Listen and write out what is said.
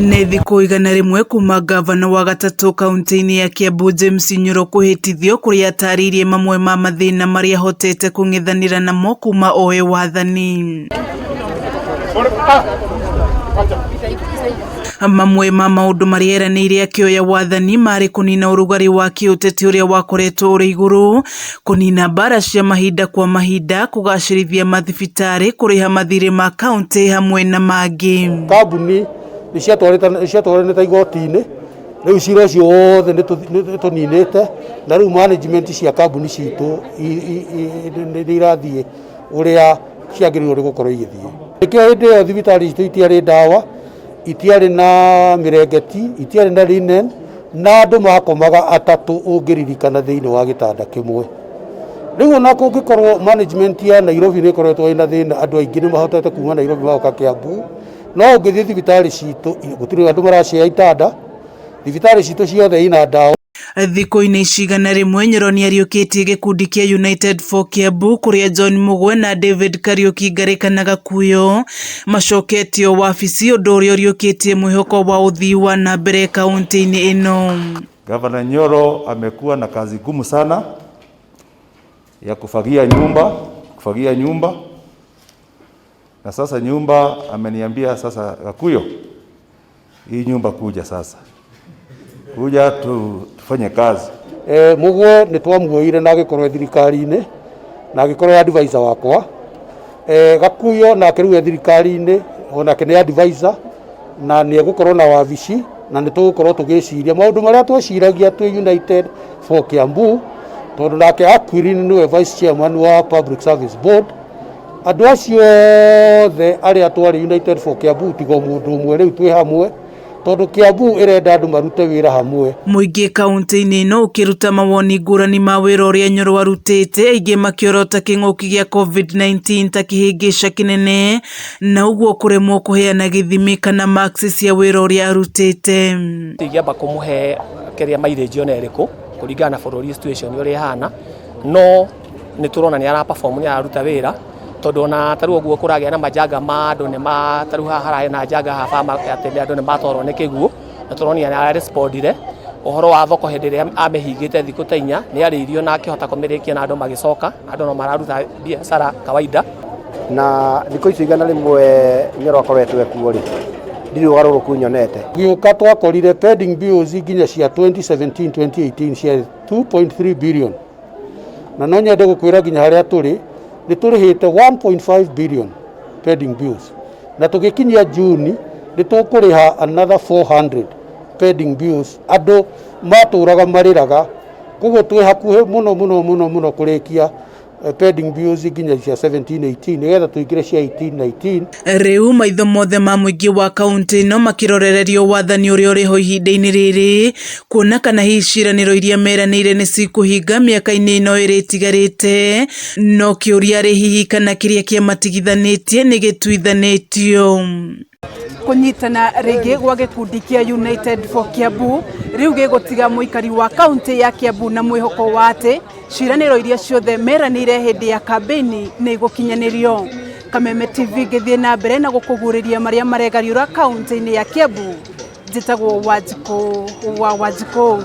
Nĩ thikũ 100 kuma ngavana wa gatatũ kaunti-inĩ ya Kiambu James Nyoro kũhĩtithio kũrĩa atarĩirie mamwe ma mathĩna marĩa ahotete kũng'ethanĩra namo kuma oe wathani. Mamwe ma maũndũ marĩa eranĩire akĩoya wathani marĩ kũnina ũrugarĩ wa kĩũteti ũrĩa wakoretwo ũrĩ igũrũ, kũnina mbara cia mahinda kwa mahinda, kũgacĩrithia mathibitarĩ, kũrĩha mathirĩ ma kaunti hamwe na mangĩ. Kambuni nĩ ciatwaranĩte igoti-inĩ, rĩu cira ũcio wothe nĩ tũninĩte, na rĩu management cia kambuni citũ nĩ irathiĩ ũrĩa ciagĩrĩirwo nĩ gũkorwo igĩthiĩ. Nĩkĩo hĩndĩ ĩyo thibitarĩ citũ itiarĩ ndawa, itiarĩ na mĩrengeti, itiarĩ na linen, na andũ makomaga atatũ ũngĩririkana thĩinĩ wa gĩtanda kĩmwe. Rĩu ona kũngĩkorwo management ya Nairobi nĩ ĩkoretwo ĩna thĩna, andũ aingĩ nĩ mahotete kuma Nairobi magoka Kiambu, no ũngĩthiĩ thibitarĩ citũ gũtirĩ andũ maracea itanda, thibitarĩ citũ ciothe ina ndawa. Thikũ-inĩ ici 100 Nyoro nĩariũkĩtie gĩkundi kĩa United for Kiambu kũrĩa John Mugwe na David Kariuki Ngarĩka na Gakuyo macoketio wabici ũndũ ũrĩa ũriũkĩtie mwĩhoko wa ũthii wa na mbere kaunti-inĩ ĩno. Gavana Nyoro amekuwa na kazi gumu sana ya kufagia nyumba, kufagia nyumba. Na sasa nyumba ameniambia sasa, Gakuyo, hii nyumba kuja sasa. Kuja tufanye kazi. Mugwe nĩ twamuoire na agĩkorwo thirikari-inĩ na agĩkorwo advisor wakwa. Gakuyo nake rĩu e thirikari-inĩ onake nĩ advisor na nĩ egũkorwo na wabici na nĩ tũgũkorwo tũgĩciria maũndũ marĩa tweciragia twĩ United for Kiambu, tondũ nake Aquiline nĩwe vice chairman wa Public Service Board. Andũ acio othe arĩa twarĩ United for Kiambu tiga mũndũ ũmwe rĩu twĩ hamwe, tondũ Kiambu ĩrenda andũ marute wĩra hamwe. Mũingĩ kaunti-inĩ ĩno ũkĩruta mawoni ngũrani ma wĩra ũrĩa Nyoro arutĩte, aingĩ makĩorota kĩng'ũki gĩa COVID-19 ta kĩhĩngĩca kĩnene na ũguo kũremwo kũheana gĩthimi kana marks cia wĩra ũrĩa arutĩte. Ingĩamba kũmũhe kĩrĩa mileage ona ĩrĩkũ kũringana na bũrũri situation ũrĩa ĩhana, no nĩ tũrona nĩ ara perform, nĩ araruta wĩra, tondũ ona tarĩu ũguo kũragĩa na majanga ma andũ nĩ ma tarĩu haha hararĩ na njanga haha bama atĩ andũ nĩ matwarwo nĩ kĩguũ, na tũronire nĩ ararespondire. Ũhoro wa thoko hĩndĩ ĩrĩa amĩhingĩte thikũ ta inya nĩ arĩirio na akĩhota kũmĩrĩkia na andũ magĩcoka, andũ no mararuta biacara kawaida. Na thikũ icio 100 Nyoro akoretwo ekuo rĩ, ndirĩ ũgarũrũku nyonete. Gĩũka twakorire pending bills nginya cia 2017 2018 cia 2.3 billion, na no nyende gũkwĩra nginya harĩa tũrĩ nĩ tũrĩhĩte 1.5 billion pending bills, na tũgĩkinyia Juni nĩ tũkũrĩha another 400 pending bills. Andũ matũraga marĩraga, koguo twĩ hakuhĩ mũno mũno mũno mũno kũrĩkia pending bills nginya cia 17 18 nĩgetha tũingĩre cia 18 19. Rĩu maitho mothe ma mũingĩ wa kaunti ĩno makĩrorererio wathani ũrĩa ũrĩho ihinda-inĩ rĩrĩ, kuona kana hihi ciĩranĩro iria meranĩire nĩ cikũhinga mĩaka-inĩ ĩno ĩrĩ ĩtigarĩte. No kĩũria rĩ hihi kana kĩrĩa kĩamatigithanĩtie nĩ gĩtuithanĩtio. Kũnyitana rĩngĩ gwa gĩkundi kĩa United for Kiambu rĩu gĩgũtiga mũikari wa kaunti ya Kiambu na mwĩhoko wa atĩ ciĩranĩro iria ciothe meranĩire hĩndĩ ya kambĩini nĩ igũkinyanĩrio. Kameme TV ngĩthiĩ na mbere na gũkũguũrĩria marĩa maregariũra kaunti-inĩ ya Kiambu. Njĩtagwo Wanjikũ wa Wanjikũ.